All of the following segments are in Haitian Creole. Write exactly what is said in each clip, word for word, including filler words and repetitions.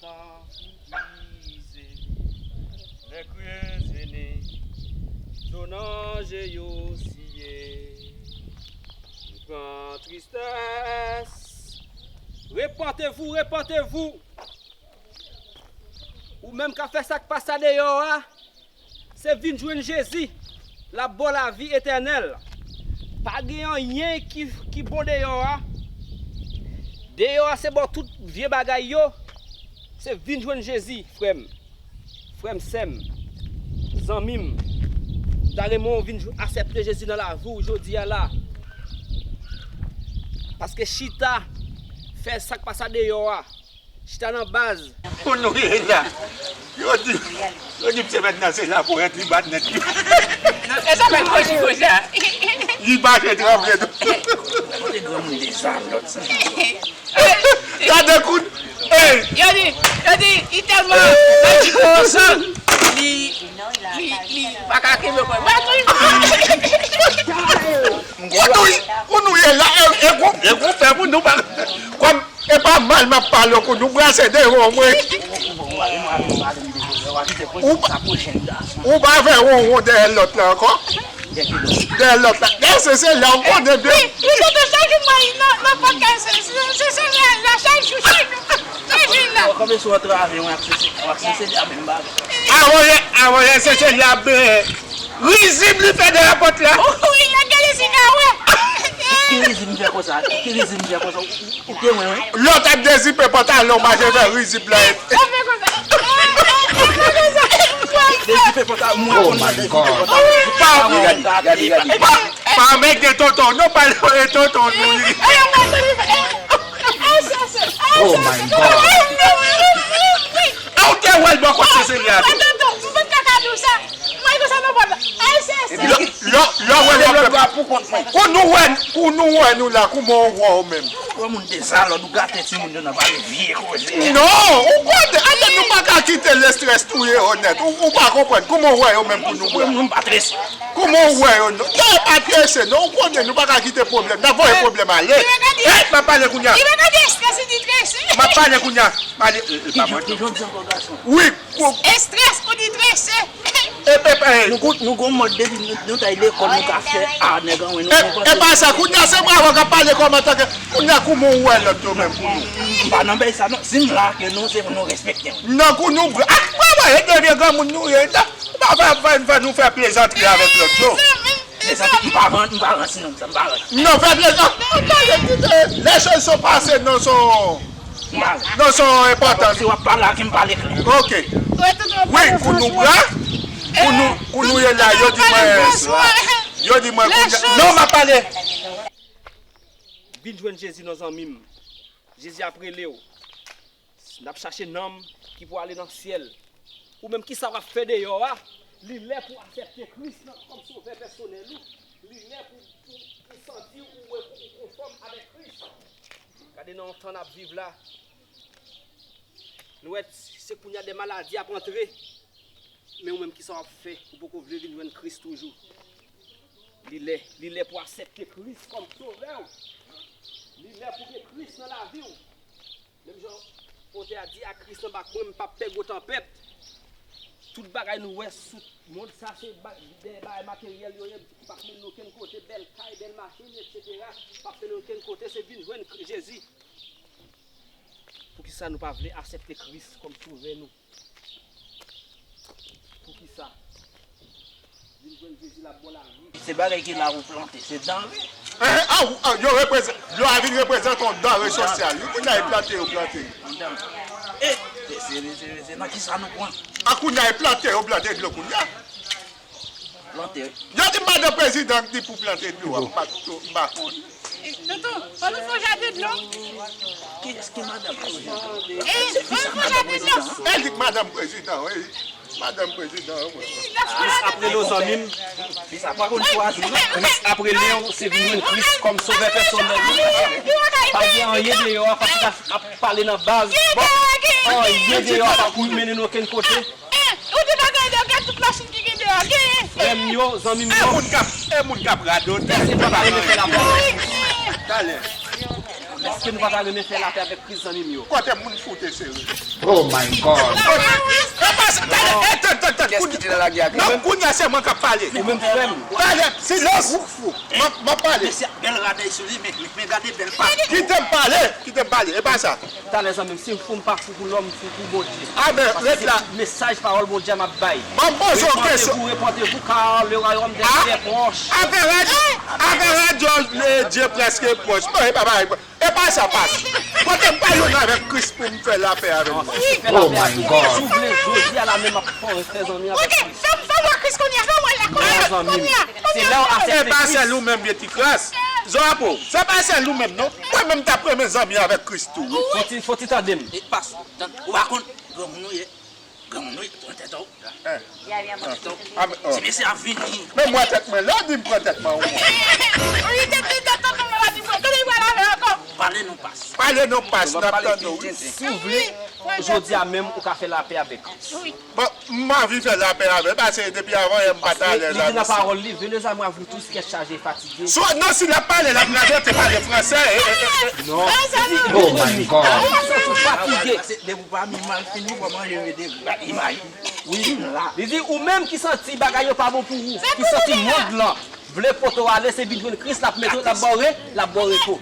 Tan ize, lè kwize ni, zo nan je yo siye, m pran tristès. Repentez-vous, repentez-vous. Ou menm k ap fè sa k pa sa deyò a, se vin jwenn Jezi, l ap ba w lavi etènèl. Pa gen anyen ki, ki bon deyò a. Deyò a se ba w tout vye bagay yo. Se vin jwenn Jezi, frè m. Frè m, sè m, zanmi m. M ta renmen w vin jwe-, aksepte Jezi nan lavi w jodi a la. Paske chita, fè sa k pa sa deyò a. Chita nan baz. Pou nou ye la. Yo di, yo di m se mèt nan se la pou rèt li bat nèt li. E sa fè l kochi konsa. Li mache tranble tou. Kote granmoun de zam lòt sa. Gade kout. Ey! Yo di, yo di, li tèlman maji konsa, li, li, li pa ka kenbe kò l. Ba tou. Pou nou, pou nou ye la, e, e gon, e gon fè pou nou pa, kòm, e pa mal m ap pale w, pou nou brase devan mwen. Ou, ou pa fè wonwon dèyè lòt la ankò? Dèyè lòt la. Dèyè se, se la ou konnen de. Wi, wi, tonton, chak jou mwen nan, nan pòdkast se, se, se, se la, la, chak jou, chak jou. Chak jou la. Kòman sou antrave yon aksesè, yon aksesè la menm bagay. Avan yè, avan yè, se, se la, ben, rizib li fè dèyè pòt la. Wi, la gade si ka wè. Ki rizib fè konsa? Ki rizib fè konsa? Ou te wè, wi. Lè w t ap dezipe pantalon, mache fè rizib la. Dezipe pantalon, mwen konn dezipe pantalon. Pa, pa, pa mèt gen tonton, non, pa e tonton nou ye. Oh my God. A, ou te wè l bò kote se li a tou. Mwen konsa nan pòt la. Ay, se, se. Epi lè, lè, lè w wè l ap fè pou kont mwen. Pou nou wè, pou nou wè nou la, kouman w wè w menm? Wè moun dezalòd, ou gate timoun yo nan pale vye koze. Non, ou konnen, atè nou pa ka kite lestrès touye yo nèt. Ou, ou pa konprann. Kouman w wè yo menm pou nou wè? Moun pa trese. Kouman w wè yo? Non, yo pa trese, non, ou konnen nou pa ka kite pwoblèm. N ap voye pwoblèm ale. Ey, m ap pale kounye a. M ap pale kounye a. Pale, e, e, pa mwen. Wi, Estrès ou di trese. E, e, e. Nou gon, nou gon mòd depi nou, nou t al lekòl, nou ka fè a nèg anwen, nou konprann. E pa sa, kounye a se bravo k ap pale kòm antanke, kounye a kouman ou wè lòt yo menm pou nou? M pa nan bay sa non, si m la ke nou, se pou nou respekte m. Non, kou nou, ak bravo, e de vye granmoun nou ye, ou pa fè, fè, fè nou fè plezantri avèk lòt yo. Mezanmi, m pa rann, m pa rann, sinon, m pa rann. Non, fè plezan. Non, tande, tande. Les choses sont passées, non, son, non, son enpòtan. Si w ap pale ak m, pale klè. Ok. Wi, kou nou bra, kou nou, kou nou ye la, yo di mwen, yo di mwen, kou nou, non, m ap pale. Vin jwenn Jezi non, zanmi m. Jezi ap rele w. N ap chache nanm ki pou ale nan syèl. Ou menm, kisa w ap fè deyò a? Li lè pou w aksepte Kris nan kòm sovè pèsonèl ou. Li lè pou, pou, pou santi ou wè ou konfòm avèk Kris. Gade nan yon tan n ap viv la. Nou wè se kounye a de maladi ap antre. Men ou menm, kisa w ap fè? Ou poko vle vin jwenn Kris toujou. Li lè, li lè pou aksepte Kris kòm sovè w. Li lè pou gen Kris nan lavi w. Menm jan otè a di, ak Kris nan bak mwen, m p ap pè gwo tanpèt. Tout bagay nou wè sou mond sa, se ba-, de bagay materyèl yo ye, p ap mennen nou okenn kote, bèl kay, bèl machin, etsetera. P ap mennen nou okenn kote, se vin jwenn Kri-, Jezi. Poukisa nou pa vle aksepte Kris kòm sovè nou? Poukisa? Vin jwenn Jezi, l ap ba w lavi. Se bagay ki la pou plante, se danre. Eh, ah, ah, yo reprezan-, yo a vin reprezante yon danre sosyal. Wi, kounye a, e plante yo plante. Yon danre. Eh, se, se, se, se nan kisa nou pran? Ah, kounye a, e plante yo plante dlo kounye a. Plante. Yo di madan prezidan di pou plante dlo a, m pa, m pa konn. Tonton, fò nou fè yon jaden dlo. Kiyès ki madan prezidan? Eh, fò nou fè yon jaden dlo. E li k madanm prezidan, wi. Madanm prezidan, wi. Kris ap rele w, zanmi m. Kris ap rele w, se vin jwenn Kris kòm sovè pèsonèl ou. Pa gen anyen deyò a, pa chita ap pale nan baz. Bon, anyen deyò a pa pou mennen nou okenn kote. Eh, ou di pa gen deyò, gad tout machin ki gen deyò, genyen. Frè m yo, zanmi m yo. E moun k ap, e moun k ap radote. Pèsonn pa ka rele fè lapòs. Talè. Èske nou pa ta renmen fè lapè avèk Kris, zanmi m yo? Kote moun foute sere. Oh my God. Kiyès ki te nan lagè ak li? Non, kounye a se mwen k ap pale. Ou menm frè m. Pale, silans. M ap pale. Mesye, bèl radèy sou li, men, men, men gade bèl pa. Kite m pale, kite m pale. E pa sa. Talè zanmi m, si m fou, m pa fou pou lòm, m fou pou Bondye. Amen. Ret la. Mesaj pawòl Bondye a m ap bay. Ban m poze yon kesyon. Repentez-vous, repentez-vous, car le royaume des cieux est proche. Afè radyo, afè radyo, Dye prèske pwòch. Bon, e pa bagay. E pa sa, pas. Kote m pa youn avèk Kris pou m fè lapè avè l? Non, si fè lapè avè l. Si w vle, jodi a la menm ap fè zanmi avèk Kris. Fè m, fè m wè Kris kounye a, fè m wè l la kounye a, kounye a, kounye a. E pa sèl ou menm, vye ti kras. Zwapo, se pa sèl ou menm, non. Mwen menm t ap renmen zanmi avèk Kris tou, wi. Fò ti, fò ti tande m. E pas, tann, ou pa konn, granmoun ou ye. Granmoun, wi, pran tèt ou. Pran tèt ou. Ti mesye ap vini. Men mwen tèt mwen, lè w di m pran tèt mwen, ou. Wi, tèt, tèt, tèt, tèt, tèt, tèt, tèt, tèt, tèt, tèt, tèt, tèt, tèt, tèt. Pale non, pas. Pale non, pas, n ap tande w, wi. Si w vle, jodi a menm, ou ka fè lapè avèk Kris. Bon, m anvi fè lapè avè l, paske depi avan yè m pa t alèz avè l. Li di nan pawòl li, venez à moi, vous tous qui êtes chargés et fatigués. Non, si l ap pale, l ap radote, pale fransè. Non. Oh my God. Ou santi w fatige. Depi w pa mi mal fini, w pa manje, mete imaj. Wi. Li di, ou menm ki santi bagay yo pa bon pou ou, ki santi mond lan vle pote w ale, se vin jwenn Kris, l ap mete w, l ap ba w re, l ap ba w repo.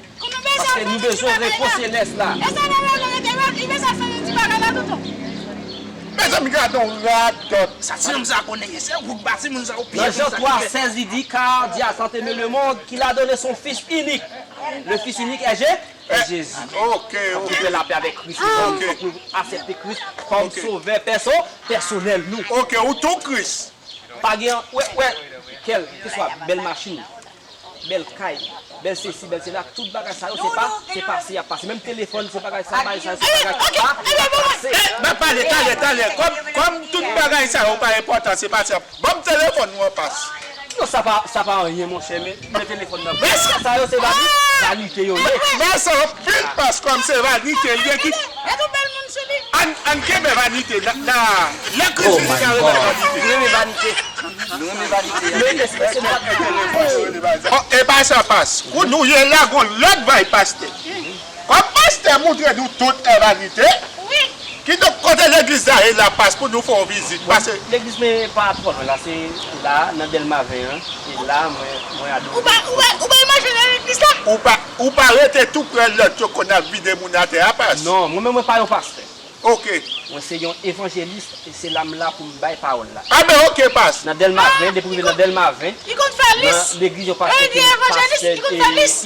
Paske nou bezwen repo selès la. Mezanmi, gade yon radòt. Sa ti nonm sa konnen, se wout ba timoun sa yo piye. Nan Jan twa sèz, li di, car Dieu a tant aimé le monde qu'il a donné son Fils unique. Le Fils unique est Jé-, est Jésus. Fòk nou fè lapè avèk Kris. Fòk nou aksepte Kris kòm sovè pèso-, pèsonèl nou. Ok, ou tou Kris. Pa gen, wè, wè, kèlkeswa bèl machin, bèl kay, bèl sesi, bèl sela, tout bagay sa yo, se pa, se pase y ap pase. Menm telefòn, se bagay sa, bagay sa, se bagay pa, pa pase. N ap pale talè, talè. Kòm, kòm tout bagay sa yo pa enpòtan, se pase y ap. Ban m telefòn ou an, pas. Non, sa pa, sa pa anyen, monchè, men, men telefòn nan. Bagay sa yo, se vani-, vanite yo ye. Mèsi anpil, pas, kòm se vanite l ye ki. Ann, ann kenbe vanite. Nan, nan, lè Kris vini, ka remèt vanite. Nou renmen vanite. Nou renmen vanite. Men, èske se pa... Oh, e pa sa, pas. Kou nou ye la, gon lòt vay, pastè. Kòm pastè montre nou tout e vanite, kidonk, kote legliz la ye la, pas, pou nou fè yon vizit, pase. Legliz, men pa twò lwen la, se la, nan Dèlma ven an, se la, mwen, mwen adore. Ou pa, ou pa, ou pa imajine legliz la? Ou pa, ou pa rete tou prè lòt yo konn ap vide moun atè a, pas? Non, mwen menm, mwen pa yon pastè. Ok. Mwen se yon evanjelis, e se la m la pou m bay pawòl la. A ben, ok, pas. Nan Dèlma ven, depi w rive nan Dèlma ven, nan legliz yo pastè, pastè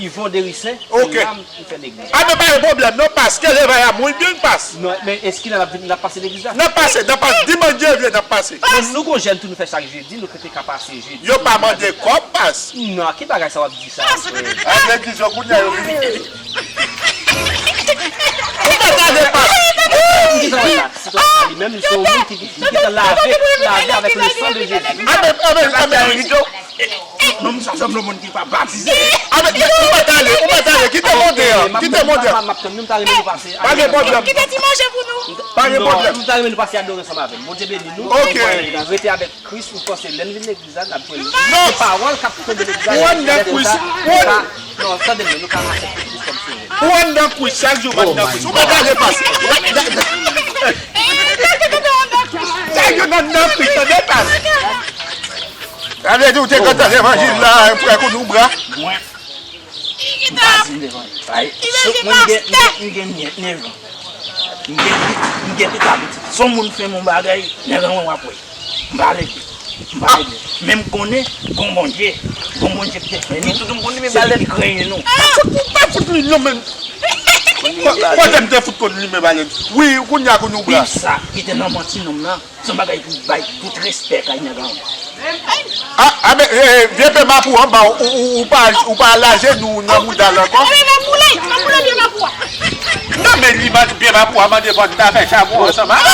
Yvon Derisin, se la m fè legliz. A ben, pa gen pwoblèm, non, pas, ke levay a mouy byen, pas. Non, men èske n ap vin, n ap pase legliz la? N ap pase, n ap pase, dimanch Dye vle, n ap pase. Bon, nou gon jèn tou nou fè chak jedi, nou te ka pase jedi. Yo pa mande kòb, pas. Non, ki bagay sa w ap di sa, frè? A, legliz yo kounye a yo vini. Ou pa gade pa. Li menm, li se yon moun ki, ki, ki te lave, lave avèk le sang de Jésus. Amen, amen, amen. Nonm sa sanble moun ki pa batize. Amen. Ou pa gade, ou pa gade. Kite monte an, kite monte an. M ap tann nou, m ta renmen nou pase. Pa gen pwoblèm. Kite ti manje pou nou. Pa gen pwoblèm. M ta renmen nou pase adore ansanm avè m. Bondye beni nou. Ok. Rete avèk Kris, ou panse lè n vin legliz la, n ap jwenn pawòl k ap tonbe legliz la. Ou anndan Kris. Non, tande m, nou ka aksepte Kris kòm sovè. Ou anndan Kris, chak jou ou anndan Kris. Ou pa gade pase. Chak jou n anndan Kris, tande pase. Sa vle di ou te kontan levanjil la, frè Kounouba. Mwen. M pa di devan. Ay, mwen gen, mwen gen nèf an. Mwen gen, mwen gen pita pitit. Si yon moun fè m yon bagay, nèg an mwen w ap wè. M pa regle. M pa regle. Men m konnen, gon Bondye. Gon Bondye ki te fè nou. Se li ki kreye nou. Pa fout, pa fout li non, men. Kote m te fout konn limen balèn? Wi, kounye a Kounouba. Pi sa ki te nan manti nonm nan. Se yon bagay pou bay tout respè kay nèg an. A, a, men, e, e, vye pye mapou anba, ou, ou, ou pa, ou pa al ajenou nan mouda l ankò? Non, men li mande pye mapou a mande pou n ta fè chabon ansanm a. Ou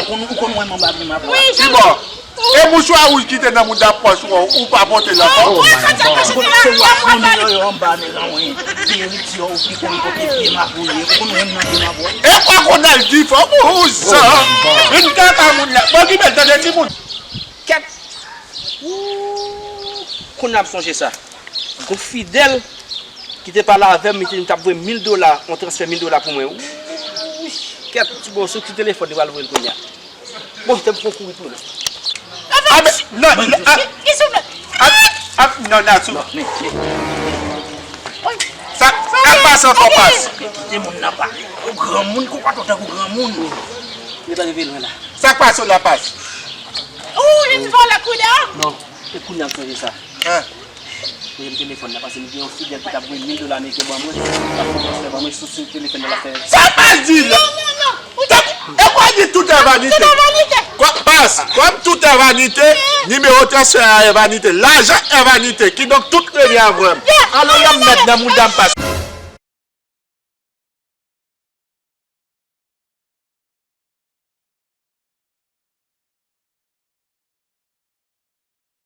konn, ou konn wè m anba pye mapou a? Ki bò? E mouchwa wouj ki te nan mouda pòch ou, ou pa pote l ankò? Ou konn se wè fanmi yo, yo anba nèg an, wi. Ki eritye w, ki konn kote pye mapou ye, ou konn wè m nan pye mapou a? E pa konn al di fò, ou zan. Vin kaka moun la. Bon, ki bèl tande timoun. Kèt. Ooh, kounye a m sonje sa. Gon fidèl. ki te pale avè m, li te di m t ap voye mil dola, yon transfè mil dola pou mwen. Wi, kèt, ti bò, sou ki telefòn li pral voye l kounye a. Bon, te m fon kouri tounen. Ah, men, non, non, ah, ah, ah, non, Natou. Sa, sa k pase ankò, Pas? Kite moun nan pale. Ou granmoun, konpòte w tankou granmoun. Li pa rive lwen la. Sa k pase w la, Pas? Ou li vòlè kounye a? Non, se kounye a m sonje sa. Hein? Voye m telefòn la, paske m gen yon fidèl ki t ap voye mil dola ameriken ban mwen, l ap fè transfè ban mwen sou, sou telefòn nan, l ap fè. Sa Pas di la? Non, non, non. Ou E kwa di tout è vanite? Tout è vanite. Kwa, Pas, kòm tout è vanite, nimewo transfè a è vanite, lajan è vanite, kidonk tout revyen an vrè m. Alò, y ap mèt nan mouda m, Pas.